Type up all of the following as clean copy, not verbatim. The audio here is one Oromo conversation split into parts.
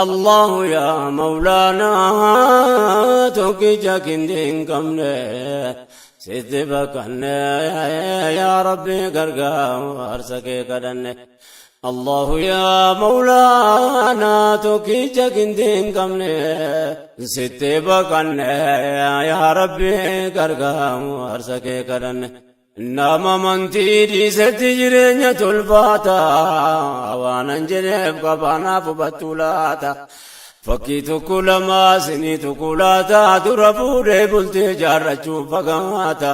Allahu yaa Mawlaanaa tokkicha kindii hin qabne sitti baqanne yaa Rabbi gargaarsa kee kadhanne. Allahu yaa Mawlaanaa tokkicha kindii hin qabne sitti baqanne yaa Rabbi gargaarsa kee kadhanne. Nama amantii dhiisetti jireenya tolfaata waanan jedheef qabaanaaf hubattuu laata. Fakkii tokko lama sinii tokko laata dura fuudhee bultii jaarrachuuf fagaata.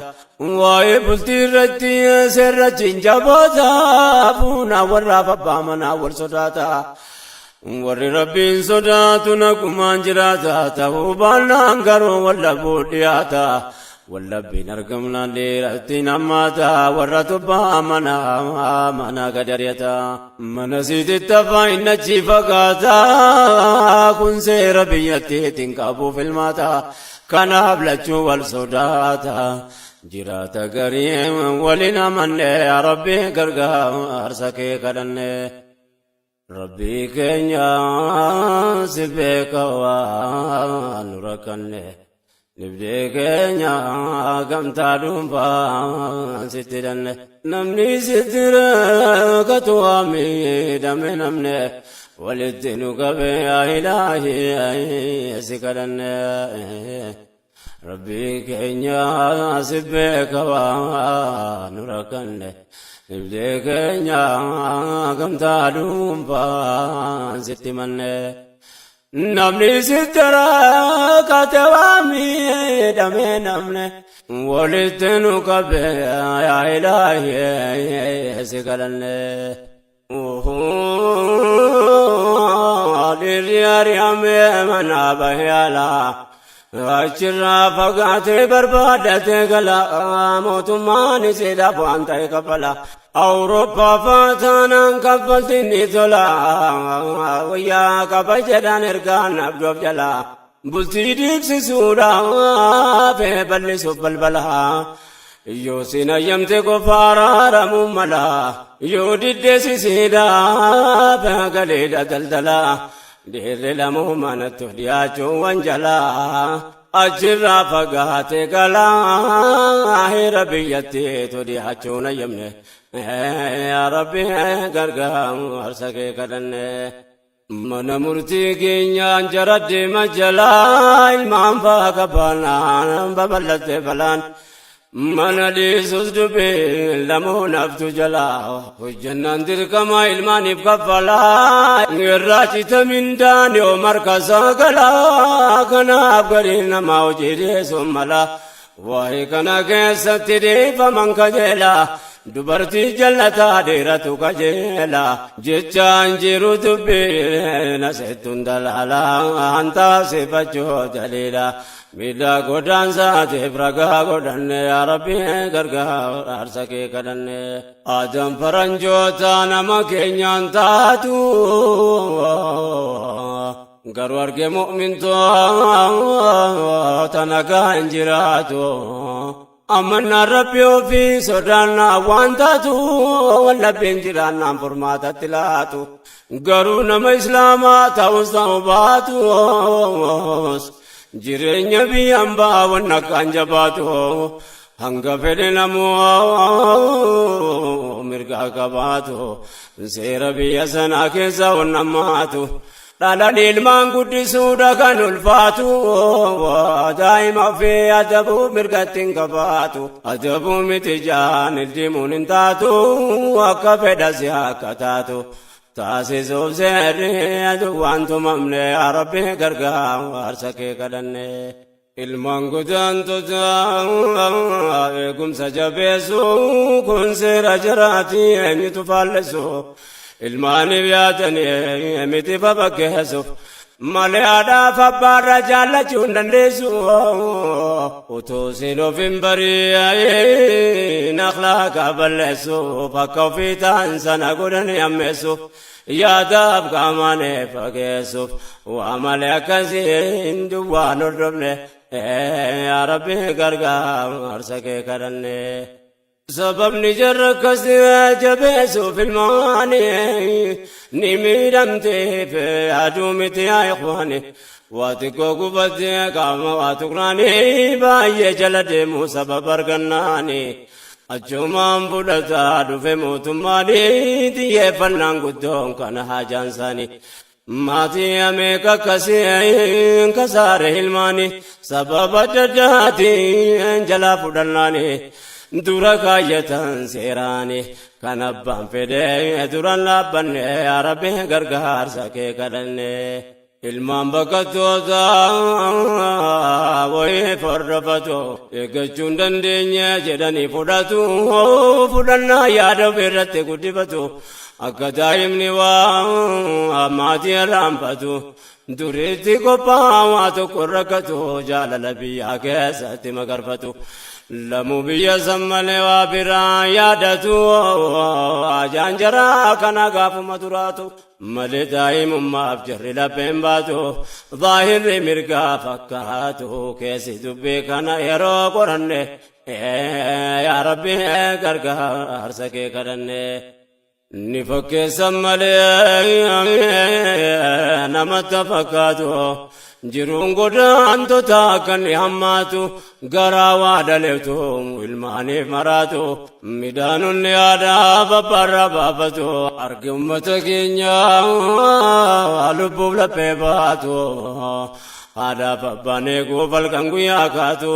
Waa'ee bultii irratti seerrachi hin jabaata fuunaa warraaf abbaa manaa wal sodaata. Warri Rabbiin sodaatu nagumaan jiraata ta'uu baannaan garuu wallabuu dhiyaata. Wallabbiin argamnaan dhiiratti nammaata warra tubbaa mana mana gad ari'ata. Mana siititti afaan hin achi fagaata kun seera biyyattiitiin qabuuf ilmaata. Kanaaf lachuu wal sodaata. Jiraata garii waliin amanne yaa Rabbi gargaarsa kee kadhanne. Rabbii keenya si beeka waan nu rakkanne dhibdee keenya gamtaa dhuunfaa sitti hidhanne namni sitti rakkatu waa miidhame namne walitti nu qabe yaa ilaahi si kadhanne Rabbii keenya si beeka waan nu rakkanne dhibdee keenya gamtaa dhuunfaan sitti manne namni sitti rakkate waa miidhame namne walitti nu qabe yaa ilaahi si kadhanne. Dhiirri ari'amee manaa bahee alaa achirraa fagaatee barbaaddatee gala mootummaan isiidhaaf waan ta'e kaffala. Awurooppaa faataanaan kaffaltiin ni tola wayyaa qaba jedhan ergaan abdoof jala. Bultii diigsisuudhaaf bal'isuuf balbala. Yoo sin hayyamte qofa araaramuu mala. Yoo didde sisiidhaaf galeedha daldala. Dhiirri lamuu manatti dhiyaachuu wanjala. Achirraa fagaate gala. Heera biyyattiitu dhiyaachuun hayyamne. Yaa Rabbi gargaarsa kee kadhanne. Mana murtii keenyaan jara deema jalaa ilmaan faa qabaanaan babal'atte balaan mana dhiisus dubbiin lamuu naftu jalaa hojjannaan dirqama ilmaaniif kaffalaa irraa cita mindaan yoo marka sagalaa kanaaf gariin namaa hojii dhiyeessuun malaa Waa'ee kana keessatti dhiifaman kajeela dubartii jallataa dhiiratu kajeela jechaan jiru dubbiin asettun dalaala hantaasifachuu daliila miidhaa godaansaatiif ragaa godhanne yaa rabbi gargaarsa kee kadhanne aadaan faranjoota nama keenyaan taatu. Garuu arge mu'mintoota nagaa hin jiraatu. Amannaan rabbi ofii sodaannaa waan taatu wallabbiin jiraannaan furmaatatti laatu. Garuu nama islaamaa ta'us ta'u baatus jireenya biyyaan baa wanna akkaan jabaatu. Hanga fedhe namuu mirga qabaatu seera biyya sanaa keessa onnammaatu. Dhalan ilmaan guddisuudha kan ulfaatu daa'ima ofii adabuu mirgatti hin qabaatu adabuu miti jaan ildimuun hin taatu akka fedha si akka taatu taasisuuf seerri waan tumamne yaa rabbi gargaarsa kee kadhanne. Ilmaan godaantota eegumsa jabeessu kun seera jaraati eenyutu faallessu ilmaaniif yaadanii miti fafakkeessu malee haadhaaf abbaarra jaallachuu hin dandeessu utuu siin of hin bari'in akhlaaqa balleessuuf akka ofii ta'an sana godhanii ammeessu yaadaaf qaamaan fageessuuf waa malee akkasiin duwwaan hordofne yaa rabbi gargaarsa kee kadhanne. Sababni jarra akkas jabeessuuf ilmaani ni miidhamteef aduu miti yaa ikhwaani. Waa xiqqoo gubattee qaama waa tuqnaani baay'ee jala deemu sababa argannaani. Achumaan fudhataa dhufe mootummaani xiyyeeffannaan guddoon kana haajaan isaanii. Maatii ameeka akkasii kasaare ilmaani sababa adda addaatiin jalaa fudhannaani dura kaayyatan seeraani kan abbaan fedhe duran dhaabbanne yaa Rabbi gargaarsa kee kadhanne. Ilmaan baqattoota wayii hordofatu eeggachuu hin dandeenye jedhanii fudhatu fudhannaa yaada ofii irratti guddifatu. Akka daa'imni waa maatii irraanfatu duriitti qophaa'aa waa tokko rakkatu jaalala biyyaa keessatti magarfatu lamuu biyya san malee waa biraa yaadatu ajaan jaraa kana gaafuma duraatu malee daa'imummaaf jarri lapheen baatu zaahirri mirgaa fakkaatu keessi dubbii kana yeroo qoranne yaa rabbi gargaarsa kee kadhanne. Ni fakkeessan malee namatti fakkaatu jiruun godaantota akka inni hammaatu garaa waa dhaleetu ilmaaniif maraatu midhaanonni aadaa babbarra baafatu argi ummata keenya lubbuuf laphee baatu haadhaaf abbaan eeguuf halkan guyyaa kaatu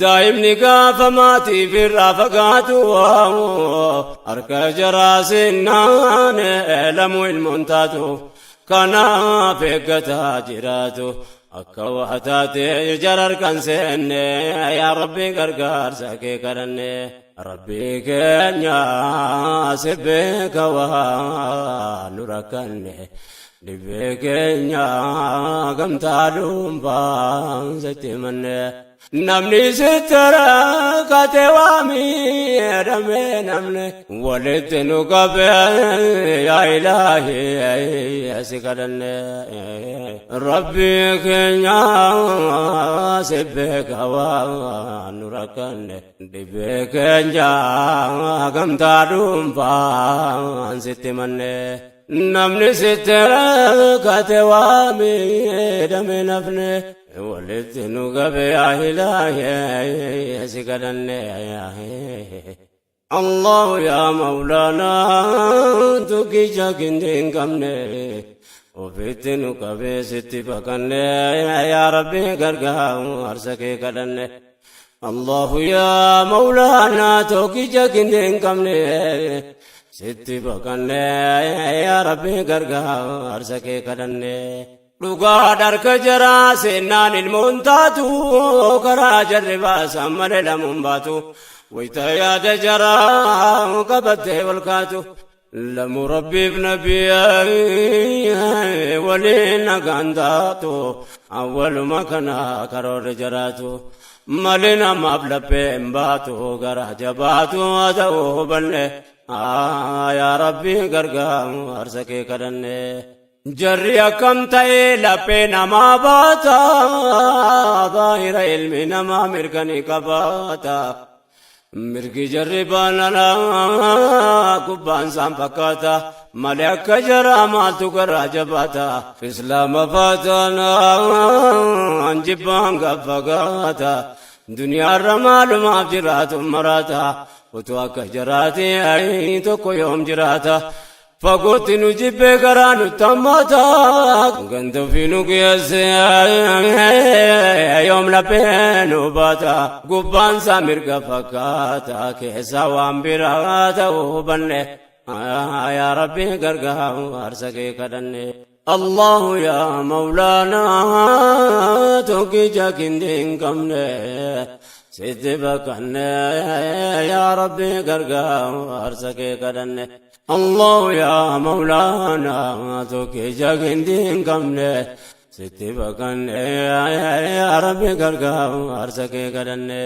Daa'imni gaafa maatiif irraa fagaatu harka jaraa seennaan lamuu ilmoon taatu kanaaf eeggataa jiraatu akka waa taate jara harkan seenne yaa Rabbi gargaarsa kee kadhanne Rabbi keenya si beeka waa nu rakkanne dhibee keenya gamtaa dhuunfaan sitti himanne. Namni sitti rakkate waa miidhame namni walitti nu qabe yaa ilaahi si kadhanne. Rabbi keenya si beeka waa nu rakkanne dhibee keenya gamtaa dhuunfaan sitti manne. Namni sitti rakkate waa miidhame nafne. Walitti nu qabe yaa ilaahi si kadhanne. Allahu yaa Mawlaana tokkicha gindi hin qabne ofitti nu qabee sitti baqanne yaa Rabbi gargaarsa kee kadhanne. Allahu yaa Mawlaana tokkicha gindi hin qabne sitti baqanne yaa Rabbi gargaarsa kee kadhanne. Dhugaa dharka jaraa seennaan ilmoon taatu karaa jarri baasan malee lamuun baatu wayita yaada jaraa qabattee wal kaatu lamu rabbiif nabii waliin nagaan taatu awwaluma kana karoorri jaraatu malee namaaf lapheen baatu garaa jabaatu haa ta'uu hubanne yaa rabbii gargaarsa kee kadhanne. Jarri akkam ta'ee laphee namaa baata zaahira ilmi namaa mirga ni qabaata. Mirgi jarri baanana gubbaan isaan fakkaata malee akka jaraa maaltu garaa jabaata. Islaama faataana jibbaan gaffagaata. Duniyaarra maalumaaf jiraatu maraata utuu akka jaraati tokko yoom jiraata. Fagootti nu jibbee garaa nutti hammaata. Ganda ofii nu geesse yoom laphee nu baata. Gubbaan isaa mirga fakkaata keessaa waan biraa ta'uu hubanne. Yaa Rabbi gargaarsa kee kadhanne. Allahu yaa Mawlaana tokkicha kindii hin qabne. Sitti baqanne yaa Rabbi gargaarsa kee kadhanne. Allahu yaa Mawlaana tokkicha gindii hin qabne sitti baqanne yaa Rabbi gargaarsa kee kadhanne.